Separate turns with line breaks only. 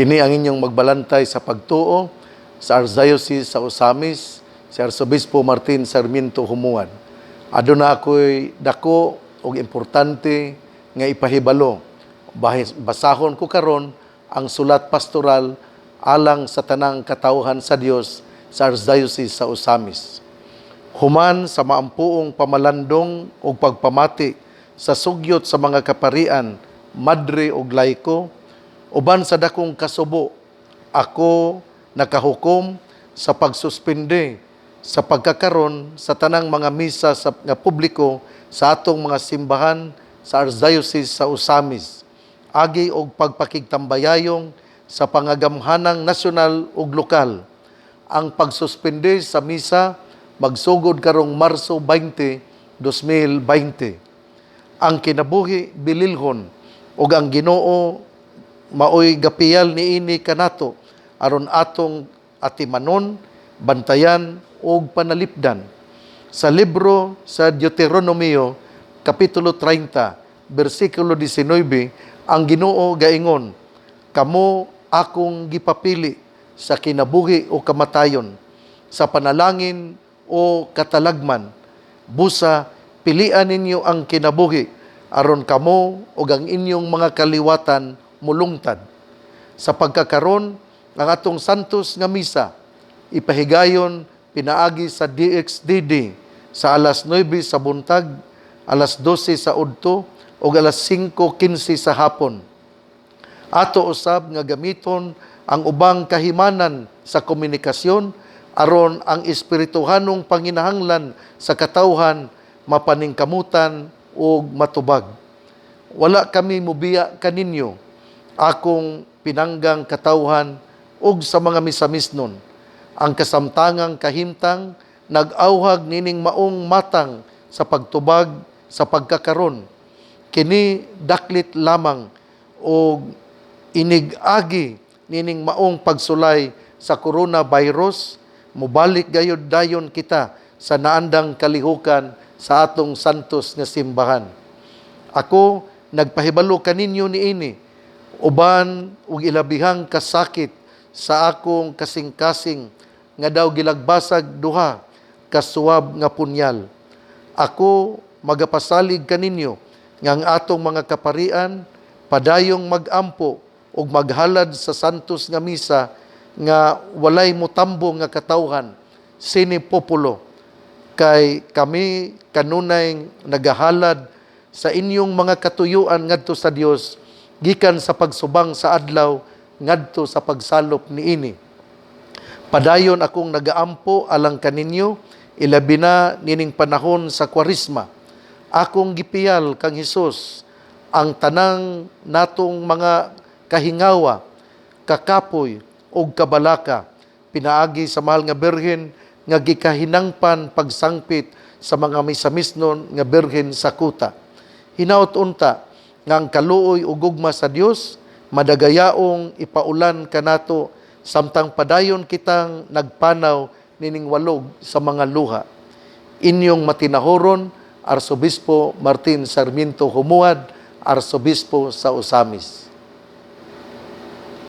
Kini ang inyong magbalantay sa pagtuo sa Archdiocese sa Ozamiz, si Arsobispo Martin Sarmiento Jumuad. Aduna ako'y dako og importante nga ipahibalo. Basahon ko karon ang sulat pastoral alang sa tanang katawhan sa Dios sa Archdiocese sa Ozamiz. Human sa maampuong pamalandong ug pagpamati sa sugyot sa mga kaparian, madre ug laiko, uban sa dakong kasubo, ako nakahukom sa pagsuspende sa pagkakaron sa tanang mga misa sa nga publiko sa atong mga simbahan sa Archdiocese sa Ozamiz. Agi og pagpakigtambayayong sa pangagamhanang nasyonal ug lokal. Ang pagsuspende sa misa magsugod karong Marso 20, 2020. Ang kinabuhi bililhon ug ang Ginoo maoy gapiyal niini kanato aron atong atimanon, bantayan ug panalipdan. Sa libro sa Deuteronomio kapitulo 30 bersikulo 19, ang Ginoo gaingon, "Kamo akong gipapili sa kinabuhi o kamatayon, sa panalangin o katalagman. Busa pilian ninyo ang kinabuhi aron kamo ug ang inyong mga kaliwatan mulungtad." Sa pagkakaron, ang atong Santos nga Misa ipahigayon pinaagi sa DXDD sa alas 9 sa buntag, alas 12 sa udto ug alas 5:15 sa hapon. Ato usab nga gamiton ang ubang kahimanan sa komunikasyon aron ang espirituhanong panginahanglan sa katawhan mapaningkamutan ug matubag. Wala kami mubiya kaninyo, akong pinanggang katawhan ug sa mga misamisnon. Ang kasamtangang kahimtang nag-awhag nining maong matang sa pagtubag sa pagkakaron. Kini daklit lamang og inig-agi nining maong pagsulay sa coronavirus, mubalik gayud dayon kita sa naandang kalihukan sa atong santos nga simbahan. Ako nagpahibalo kaninyo niini uban ug ilabihang kasakit sa akong kasing-kasing nga daw gilagbasag duha ka suwab nga punyal. Ako magapasalig kaninyo nga ang atong mga kaparian padayong mag-ampo ug maghalad sa santos nga misa nga walay mutambo nga katawhan, sine populo, kay kami kanunay nagahalad sa inyong mga katuyuan ngadto sa Dios gikan sa pagsubang sa adlaw ngadto sa pagsalop niini. Padayon akong nagaampo alang kaninyo, ilabi na nining panahon sa Kwaresma. Akong gipiyal kang Hesus ang tanang natong mga kahingawa, kakapoy ug kabalaka pinaagi sa Mahal nga Birhen nga gikahinangpan pagsangpit sa mga misamisnon nga birhen sa kuta. Hinaot unta nga ang kaluoy ug gugma sa Dios madagayaong ipaulan kanato samtang padayon kitang nagpanaw nining walog sa mga luha. Inyong matinahuron, Arsobispo Martin Sarmiento Jumuad, Arsobispo sa Ozamiz.